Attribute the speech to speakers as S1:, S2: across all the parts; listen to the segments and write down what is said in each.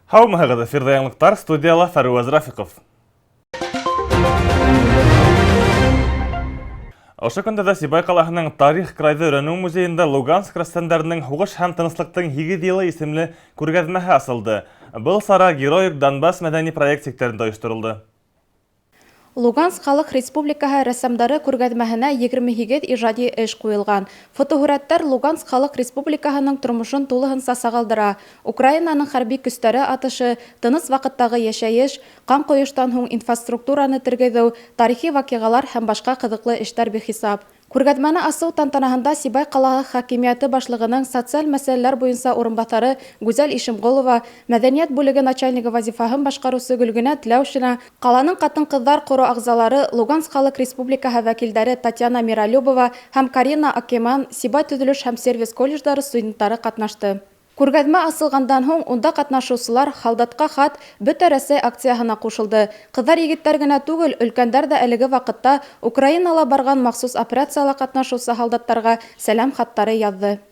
S1: Һаумыһығыҙ, эфирҙа яңылыҡтар, студияла Фәруаз Рафиҡов. Ошо көндәрҙә Сибай ҡалаһының тарих крайҙы өйрәнеү музейында Луганск рәссамдарының Һуғыш һәм тыныслыҡтың һигеҙ йылы исемле күргәҙмәһе асылды. Был сара Героик Донбасс мәҙәни проект сиктәрендә ойошторолдо.
S2: Луганск Халыҡ Республикаһы рәссамдары күргәҙмәһенә 28 ижади эш ҡуйылған. Фотоһүрәттәр Луганск Халыҡ Республикаһының тормошон тулыһынса сағылдыра. Украинаның хәрби көстәре атышы, тыныс ваҡыттағы йәшәйеш, ҡан ҡойоштан һуң инфраструктураны тергеҙеү, тарихи ваҡиғалар һәм башҡа ҡыҙыҡлы эштәр бихисап. Күргәҙмәне асыу тантанаһында Сибай ҡалаһы хакимиәте башлығының социаль мәсьәләләр буйынса урынбаҫары Гүзәл Ишемғолова, мәҙәниәт бүлеге начальнигы вазифаһын башҡарыусы Гөлгенә Тләүшина, ҡаланың ҡатын-ҡыҙҙар ҡоро ағзалары, Луганск Халыҡ Республикаһы вәкилдәре Татьяна Миролюбова һәм Карина Акеман, Сибай төҙөлөш һәм сервис колледждары студенттары ҡатнашты. Күргәҙмә асылғандан һуң унда ҡатнашыусылар «Һалдатҡа хат» бөтә Рәсәй акцияһына ҡушылды. Ҡыҙҙар-егеттәр генә түгел, өлкәндәр ҙә әлеге ваҡытта Украинала барған махсус операцияла ҡатнашыусы һалдаттарға сәләм хаттары яҙҙы.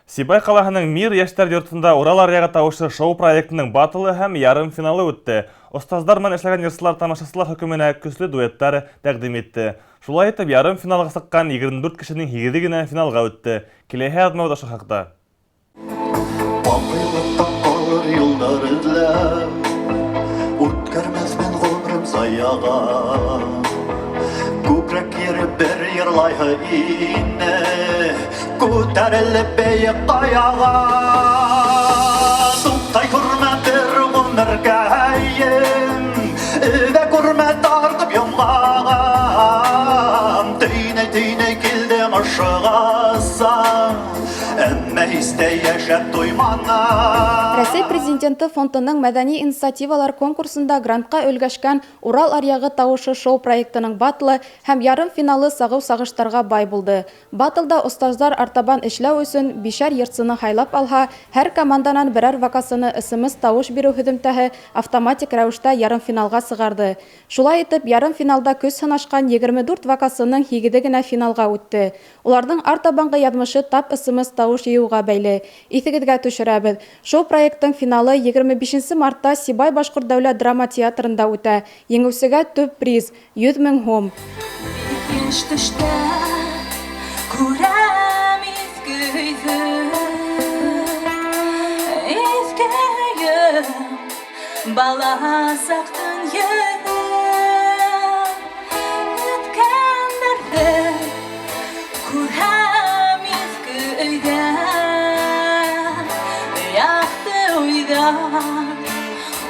S1: Сибай ҡалаһының Мир йәштәр йортонда Урал аръяғы тауышы шоу-проектының батлы һәм ярым финалы үтте. Остаздар менән эшләгән йырсылар тамашасылар хөкөмөнә көслө дуэттар тәҡдим итте. Шулай итеп, ярым финалға сыҡҡан 24 кешенең һигеҙе генә финалға үтте. Киләһе яҙмабыҙ ошо хаҡта.
S3: Бакыйлыкта калыр юлдар эзләп, Үткәрмәҫмен ғүмерем заяға. Күкрәк ереп бер йырлайһы ине, Күтәрелеп бейек ҡаяға. Туҡтай күрмә бер ғүмеркәйем, Өҙә күрмә тартып йомғағым. Төйнәй-төйнәй килдем ошоғаса, Әммә һис тә йәшәп туйманым.
S2: Рәсәй Президенты фондының мәҙәни инициативалар конкурсында грантҡа өлгәшкән Урал аръяғы тауышы шоу-проектының батлы һәм ярым финалы сағыу сағыштарға бай булды. Батлда остаздар артабан эшләү өсөн бишәр йырсыны һайлап алһа, һәр команданан берәр вокалсыны СМС-тауыш биреү һөҙөмтәһе автоматик рәүештә ярым финалға сығарҙы. Шулай итеп, ярым финалда көс һынашҡан 24 вокалсының һигеҙе генә финалға үтте. Уларҙың артабанғы яҙмышы тап СМС-тауыш йыйыуға бәйле. Иҫегеҙгә төшөрәбеҙ. Шоу-проекттың финалы 25 мартта Сибай башҡорт дәүләт драма театрында үтә. Еңеүсегә төп приз 100 мең һум.
S4: Бик йыш төштә күрәм иҫке өйҙө, иҫке өйөм, бала саҡтың йөҙө. Үткәндәрҙе күрәм иҫке өйҙә, яҡты уйҙар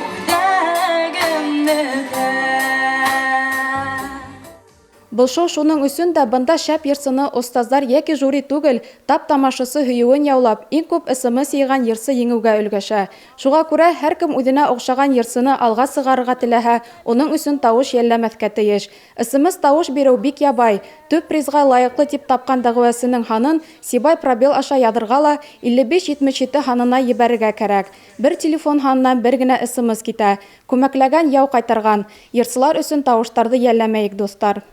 S4: үҙәгемде өҙә.
S2: Был шоу шуның өсөн дә бында шәп йырсыны остаздар йәки жюри түгел, тап тамашасы һөйөүен яулап, иң күп СМС йыйған йырсы еңеүгә өлгәшә. Шуға күрә һәр кем үҙенә оҡшаған йырсыны алға сығарырға теләһә, уның өсөн тауыш йәлләмәҫкә тейеш. СМС-тауыш биреү бик ябай. Төп призға лайыҡлы тип тапҡан дәғүәсенең һанын Сибай пробел аша яҙырға ла 55-77 һанына ебәрергә кәрәк. Бер телефон һанынан бер генә СМС китә. Күмәкләгән яу ҡайтарған. Йырсылар өсөн тауыштарҙы йәлләмәйек, дуҫтар.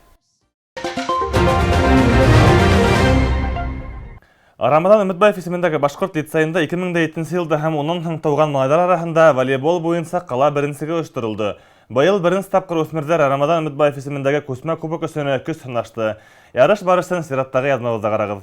S1: Рамаҙан Өмөтбаев исемендәге башҡорт лицейында 2007 йылда һәм унан һуң тыуған малайҙар араһында волейбол буйынса ҡала беренселеге ойошторолдо. Быйыл беренсе тапҡыр үҫмерҙәр Рамаҙан Өмөтбаев исемендәге күсмә кубок өсөн көс һынашты. Ярыш барышын сираттағы яҙмабыҙҙа ҡарағыҙ.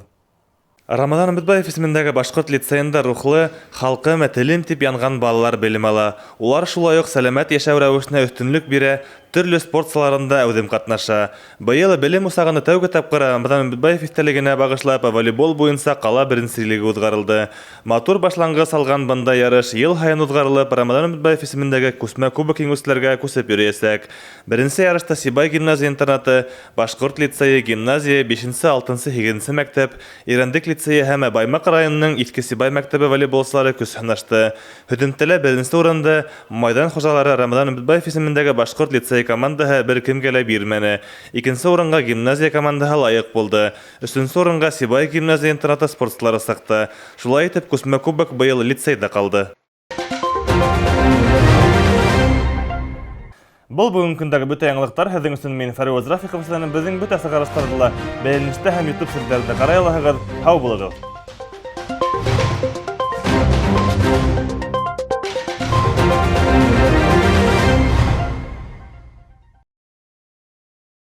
S1: Рамаҙан Өмөтбаев исемендәге башҡорт лицейында рухлы, халҡым, телем тип янған балалар белем ала. Улар шулай уҡ сәләмәт йәшәү рәүешенә өҫтөнлөк бирә, төрлө спорт салаларында әүҙем ҡатнаша. Быйыл белем усағында тәүге тапҡыр Рамаҙан Өмөтбаев иҫтәлегенә бағышлап волейбол буйынса ҡала беренселеге уҙғарылды. Матур башланғыс алған бындай ярыш йыл һайын уҙғарылып, Рамаҙан Өмөтбаев исемендәге күсмә кубок еңеүселәргә күсеп йөрөйәсәк. Беренсе ярышта Сибай гимназия интернаты, Башҡорт лицейы, гимназия, бишенсе, алтынсы, һигеҙенсе мәктәп, Ирәндек лицейы һәм Баймаҡ районының Иҫке Сибай мәктәбе волейболсылары көс һынашты. Һөҙөмтәлә беренсе урынды майҙан хужалары Рамаҙан Өмөтбаев исемендәге Башҡорт лицейы командаһы бер кемгә лә бирмәне. Икенсе урынға гимназия командаһы лайыҡ булды. Өсөнсө урынға Сибай гимназия интернаты спортсылары сыҡты. Шулай итеп, күсмә кубок быйыл лицейҙа ҡалды. Был бөгөнгө көндәге бөтә яңылыҡтар. Һеҙҙең өсөн мин Фәруаз Рафиҡов эшләнем. Беҙҙең бөтә сығарыштарҙы ла Бәйләнештә һәм YouTube селтәрендә ҡарай алаһығыҙ. Һау булығыҙ!